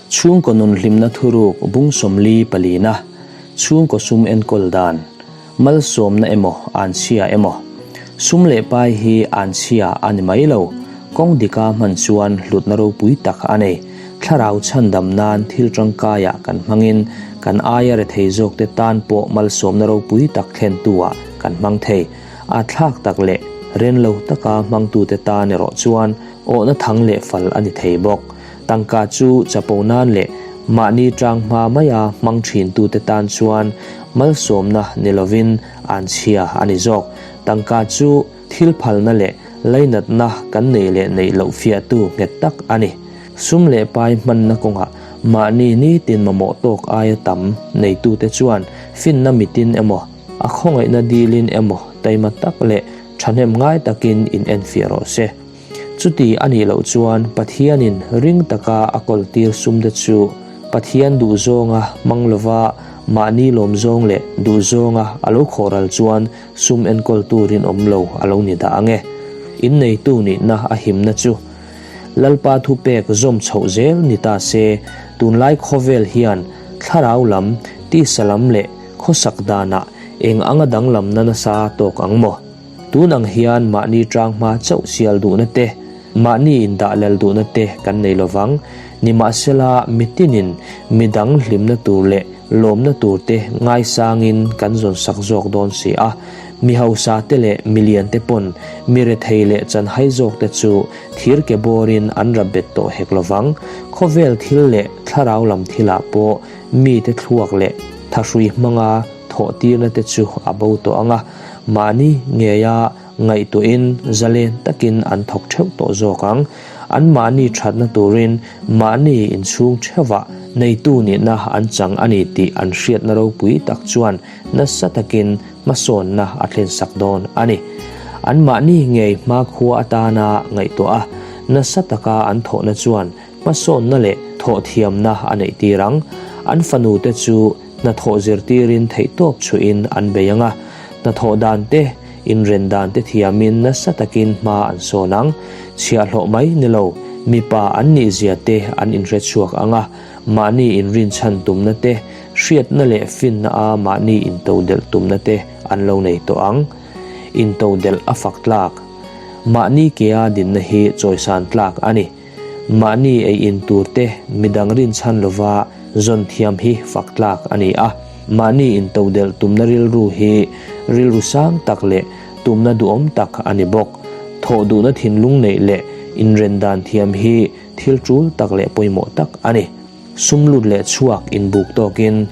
Chhungkaw nun hlimna thuruk bung 40 palina, chhungkaw sum enkawl dan, malsawmna emaw anchhia emaw. Sum leh pai hi anchhia a ni mai lo, kawng dika hman chuan hlutna ropui tak a nei. Thlarau chhandam nan thil tangkaiah kan hmangin kan aia rethei zawkte tan pawh malsawmna ropui tak thlentu-ah kan hmang thei. A thlak tak leh ren lo taka hmangtute tan erawh chuan awhna thang leh fal a ni thei bawk. Tangka chu chapo nan leh mahni tang hma maia hmang thintute tan chuan malsawmna ni lovin anchhia a ni zawk. Tangka chu thil phalna leh lainatna kan neih leh neih loh fiahtu nghet tak a ni. Sum leh pai hmanna kawngah mahni nitin mamawh tawk aia tam neitute chuan finna mitin emaw, a khawngaihna dilin emaw taima tak leh thahnem ngai takin in enfiah rawh se. Chuti a nih loh chuan Pathianin ring taka a kawltir sumte chu Pathian duhzawnga hmang lova mahni lawmzawng leh duhzawnga a lo khawhral chuan sum enkawltu rinawm lo a lo ni dah ang e. Inneitu nihna a himna chu Lalpa thupek zawm chhoh zel ni ta se, tunlai khawvel hian thlarau lam, tisa lam leh khawsak danah eng anga danglamna nasa tawk ang maw? Tun ang hian mahni tang hma chauh sial duhna te, mahni indah lal duhna te kan nei lovang. Nimahsela, mitinin midang hlimna tur leh lawmna tur te ngaisangin kan zawnsak zawk dawn si a. Mi hausa te leh milian te pawn mi rethei leh chanhai zawk te chu thir ke bawrin an rap bet tawh hek lovang. Khawvel thil leh thlarau lam thilah pawh mite thluak leh thahrui hmanga thawh tirna te chu a bo tawh ang a. Mahni ngeia ngaihtuahin zalen takin an thawk theuh tawh zawk ang. An mahni thatna turin mahni inchhung theuhah neitu nihna an chang a ni tih an hriatna ropui tak chuan nasa takin hmasawnna a thlensak dawn a ni. An mahni ngei hmakhua atana ngaihtuah a, nasa taka an thawhna chuan hmasawnna leh thawhthiamna a neih tir ang. An fanute chu hnathawh zirtirin theihtawp chhuihin an bei ang a, hnathawh dan te, inren dan te thiamin nasa takin hma an sawn ang. Chhiahhlawh mai ni lo, mipa an nihzia te an inhre chhuak ang a, mahni inrinchhan tumna te, hriatna leh finna a mahni intodelh tumna te an lo nei tawh ang. Intodelh a fak tlak. Mahni kea dinna hi chawisan tlak a ni. Mahni ei in tur te midang rinchhan lova zawn thiam hi fak tlak a ni a. Mahni intodelh tumna rilru hi rilru sang tak leh tumna duhawm tak a ni bawk. Thawh duhna thinlung neih leh inren dan thiam hi thil tul tak leh pawimawh tak a ni. Sum lut leh chhuak inbuk tawkin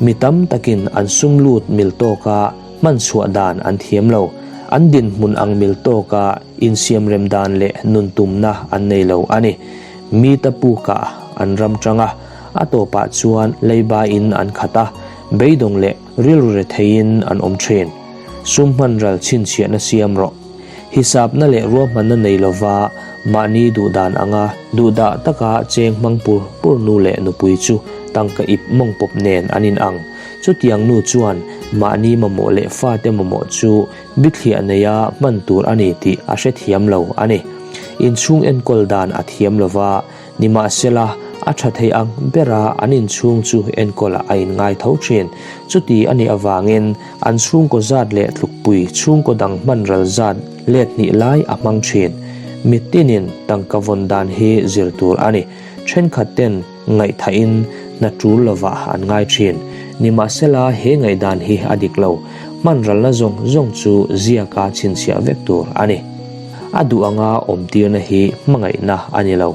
mi tam takin an sum lut mil tawka hman chhuah dan an thiam lo. An dinhmun ang mil tawka insiamrem dan leh nun tumna an nei lo a ni. Mi ta pukah an ram tang a, a tawpah chuan leiba in an khat a, beidawng leh rilru retheiin an awm thin. Sum hman ral chhinchhiahna siam rawh. Hisapna leh ruahmanna nei lova mahni duhdan anga duhdah taka cheng hmang pur pur nu leh nupui chu tangka ip mawng pawp nen an inang. Chutiang nu chuan mahni mamawh leh fate mamawh chu bithliah neia hman tur a ni tih a hrethiam lo a ni. Inchhung enkawl dan a thiam lova, nimahsela a tha thei ang bera an inchhung chu enkawl a inngai tho thin. Chuti a nih avangin an chhungkaw zat leh tlukpui chhungkaw dang hman ral zat let hnih lai a hmang thin. Mitinin tangka vawn dan hi zir tur a ni. Thenkhat ten ngaihthahin hna tul lovah an ngai thin. Nimahsela he ngaihdan hi a dik lo. Hman ralna zawng zawng chu ziaka chhinchhiah vek tur a ni. A duh anga awmtirna hi hmangaihna a ni lo.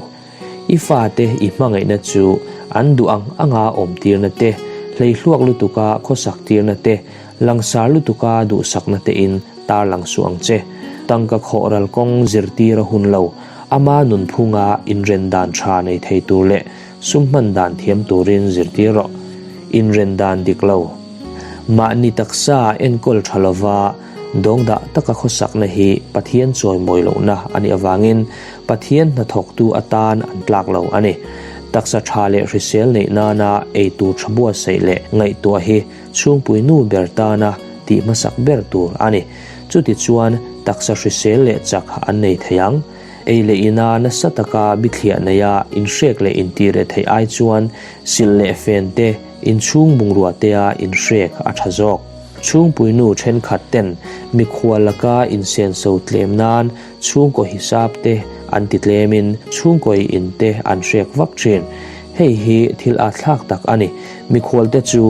I fate i hmangaihna chu an duh ang anga awmtirna te, hleihluak lutuka khawsak tirna te, langsar lutuka duhsakna tein tarlang suh ang che. Tangka khawh ral kawng zirtir a hun lo. Ama nunphunga inren dan tha nei thei tur leh sum hman dan thiam turin zirtir rawh. Inren dan dik lo. Mahni taksa enkawl tha lova dawngdah taka khawsakna hi Pathian chawimawi lohna a nih avangin Pathian hnathawktu atan an tlak lo a ni. Taksa tha leh hrisel neih nana eitur tha buatsaih leh ngaihtuah hi chhungpui nu ber tana tih hmasak ber tur a ni. Chutichuan taksa hrisel leh chak an nei thei ang. Ei leh ina nasa taka bithliah neia inhrek leh intih reh theih ai chuan silh leh fen te, inchhung bungrua tea inhrek a tha zawk. Chhungpuinu thenkhat ten mikhual laka insenso tlem nan chhungkaw hisap te an ti tlemin chhungkaw in te an hrek vak thin. Hei hi thil atthlak tak a ni. Mikhual te chu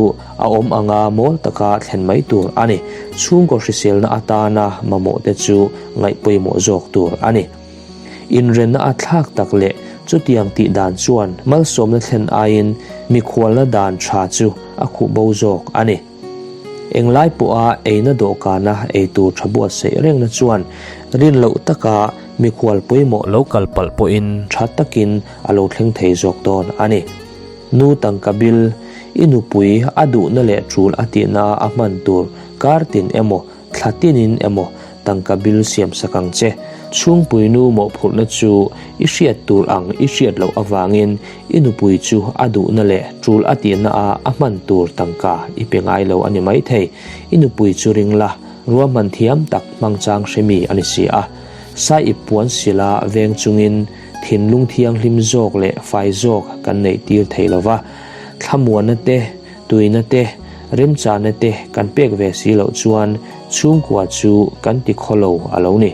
a awm anga mawl taka thlen mai tur a ni. Chhungkaw hriselna atana mamawh te chu ngaih pawimawh zawk tur a ni. Inrenna atthlak tak leh chutiang tih dan chuan malsawmna thlen aiin mikhualna dan tha chu a khuh bo zawk a ni. Englai pawha eina dawhkana eitur tha buatsaih rengna chuan rin loh taka mikhual pawimawh lo kal palh pawhin tha takin a lo thleng thei zawk dawn a ni. Nu tangka bil, i nupui a duhna leh tul a tihna a hman tur kar tin emaw thla tinin emaw tangka bil siam sak ang che. Chhungpui nu mawhphurhna chu i hriat tur ang i hriat loh avangin i nupui chu a duhna leh tul a tihna a a hman tur tangka i pe ngai lo a ni maithei. I nupui chu ring la, ruahman thiam tak hmangchang hre mi a ni si a. Sai ip puan sila veng chungin thinlung thianghlim zawk leh fai zawk kan neih tir thei lo va, thlamuanna te, Tuina te, remchana te kan pek ve si loh chuan chhungkua chu kan ti khaw lo a lo ni.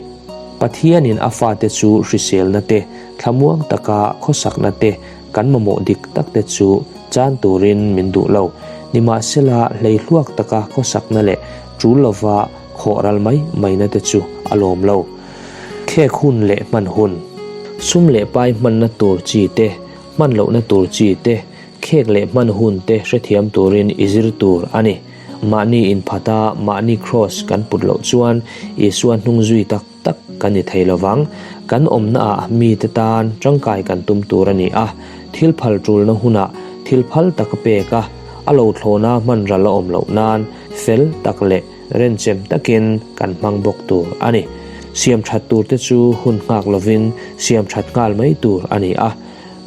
Pathianin a fate chu hriselna te, thlamuang taka khawsakna te, kan mamawh dik tak te chu chan turin min duh lo. Nimahsela hleihluak taka khawsakna leh tul lova khawh ral mai maina te chu a lawm lo. Khek hun leh hman hun. Sum leh pai hmanna tur chi te, hman lohna tur chi te, Khek leh hman hun te hrethiam turin i zir tur a ni. Mahni inphata mahni kraws kan put loh chuan Isua hnung zui tak tak kan ni thei lo vang. Kan awmnaah mite tan tangkai kan tum tur a ni a, thil phal tulna hunah thil phal tak a pek a, a lo thlawna hman ral a awm loh nan fel tak leh renchem takin kan hmang bawk tur a ni. Siam that tur te chu hun nghak lovin siam that nghal mai tur a ni a.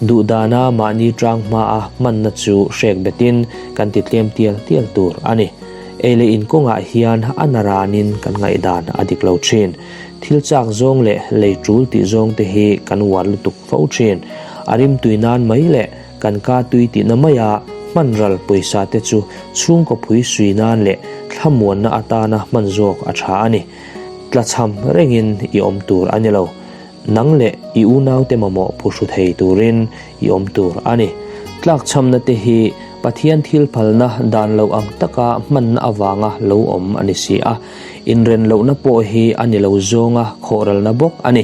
Duhdana mahni tang hmaa hmanna chu hrek betin kan ti tlem tial tial tur a ni. Ei leh in kawngah hian a naranin kan ngaihdan a dik lo thin. Thil chak zawng leh lei tul tih zawng te hi kan uar lutuk fo thin. A rimtui nan mai leh kan ka tui tihna maia hman ral pawisa te chu chhungkaw phui sui nan leh thlamuanna atana hman zawk a tha a ni. Tlachham rengin i awm tur a ni lo. Nang leh i unaute mamawh phuhru thei turin i awm tur a ni. Tlakchhamna te hi Pathian thil phalna dan lo ang taka hmanna avanga lo awm a ni si a. Inren lohna pawh hi a ni lo zawnga khawhralna bawk a ni.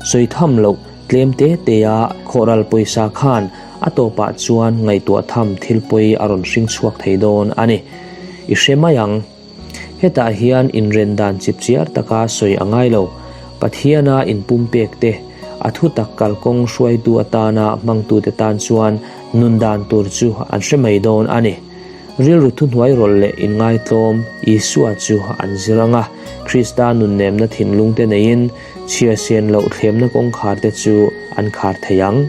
Sawi tham loh tlem te tea khawhral pawisa khan a tawpah chuan ngaihtuah tham thil pawi a rawn hring chhuak thei dawn a ni. I hre mai ang. Hetah hian inren dan chipchiar taka sawi a ngai lo. Pathiana inpumpek te, a thutak kalkawng hruaitu atana hmangtute tan chuan nun dan tur chu an hre mai dawn a ni. Rilru thuhnuai rawlh leh inngaitlawm Isua chu an zir ang a, Krista nunnemna thinlungte neiin chhiarsen loh thlemna kawngkharte chu an khar thei ang.